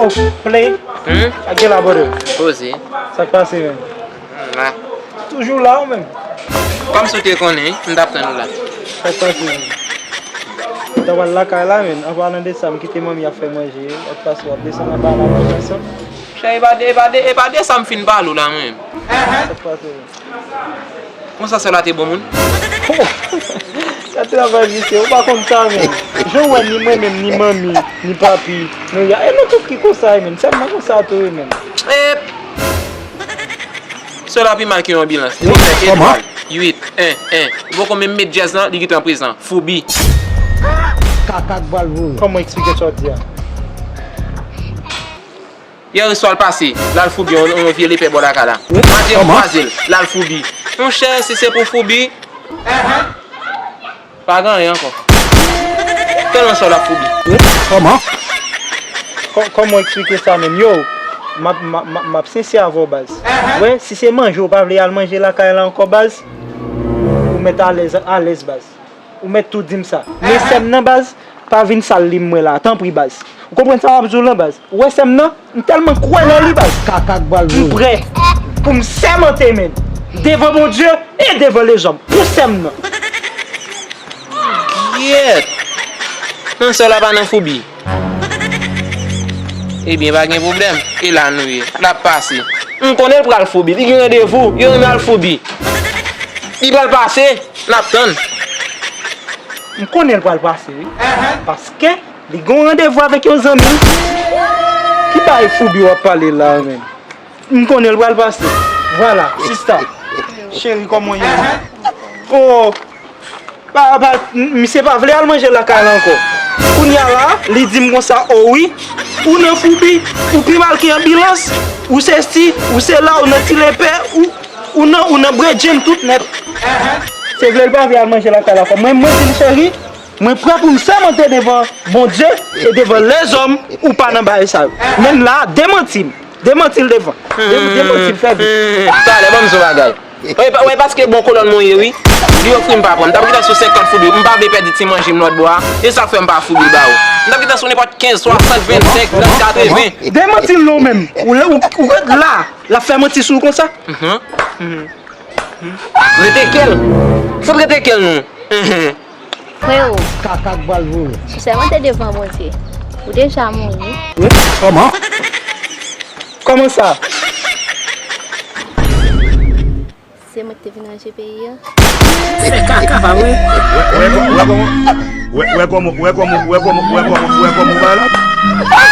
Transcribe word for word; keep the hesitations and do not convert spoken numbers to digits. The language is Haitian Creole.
Oh, play. Hmm? Ak gen la, brother. Poze. Sa k pase, menm? Hmm, la. Toujou la, ou menm? Kòmsi w te konnen, wi, m t ap tann ou la. Sa k pase, menm? Ou ta pral lakay la, menm. An palan de sa, m kite manmi ap fè manje, w ap pase, w ap desann anba la, manje ansanm. Chè, e pa de, e pa de, e pa de sa m fin pale w la, menm. Sa k pase, menm? Konsa sè la te bon moun? Oh! Sa travay misye, ou pa konn sa menm. Jan w wè ni mwen menm, ni manmi, ni papi, nou ya, e nou tout ki konsa wi menm. Sè m nan konsa tou wi menm. Ep! Sè la pi mal ke yon anbilans. Li gen etwal uit, en, en. Li poko menm met djèz lan, li gentan prezan. Foubi. Kaka k pral voye. Kòman w eksplike sa w di a? Yè swa l pase, l al foubi yon, yon vye lepè bò lakay la. Maten m kwaze l, l al foubi. Monchè, si se pou foubi, pa gen anyen ankò. Tèlman sè w l ap foubi. Kòman? Kò-, kòman w eksplike sa menm? Yo, m ap, m ap, m ap, m ap sensè avè w, baz. Wè, si se manje w pa vle al manje lakay la ankò, baz, ou mèt alèz, alèz, baz. Ou mèt tou di m sa. Men sè m nan, baz, pa vin sal li m mwen la, tanpri, baz. Ou konprann sa m ap di w lan, baz? Ou wè sè m nan? M tèlman kwè nan li, baz. Kaka k pral voye. M prè pou m sèmante, menm, devan Bondye e devan lezòm, pou sè m nan. Gyèt! Non, sè w la pa nan foubi. Ebyen, pa gen pwoblèm. E la nou ye. L ap pase. M konnen l pral foubi. Li gen randevou. Yo renmen al foubi. Li pral pase. N ap tann. M konnen l pral pase, wi. Paske li gen yon randevou avèk yon zanmi l. Ki bagay foubi w ap pale la a menm? M konnen l pral pase. Vwala, sista. Cheri, kòman w ye? Oh, pa, pa, m-, misye pa vle al manje lakay la ankò. Kounye a la, li di m konsa, o wi, ou nan foubi, ou pi mal ke anbilans, ou se si, ou se la, ou nan ti lepè, ou, ou nan, ou nan bredjenn tout nèt. Se vre l pa vle al manje lakay la ankò. Mwen, mwen di l, cheri, mwen prè pou m sèmante devan Bondye e devan lèzòm, ou pa nan bagay sa yo. Menm la, demanti m. Demanti l devan. De-, demanti l, fè vit. Talè, ban m di w bagay. Wè, pa-, wè, paske bon kolòn mwen ye, wi. Li ofri m pa pran. M t ap gentan sou senkant foubi. M pa vle pèdi ti manje m lòt bò a. E sa k fè m pa foubi l ba ou. M t ap gentan sou nenpòt kenz, swasant, vennsenk, trant, katreven. Demanti l non menm. Ou, ou, ou ret la. L ap fè manti sou ou konsa. Rete kè l. Sot rete kè l non. Freo, kaka k pral voye. Si w sèmante devan Bondye, ou deja mouri. Kòman? Kòman sa? Se mwen ki te vin ranje peyi a. Se kaka, pa vre? Wè, wè, wè kòman, wè, wè kòman, wè kòman, wè kòman, wè kòman, wè kòman, wè kòman, wè kòman.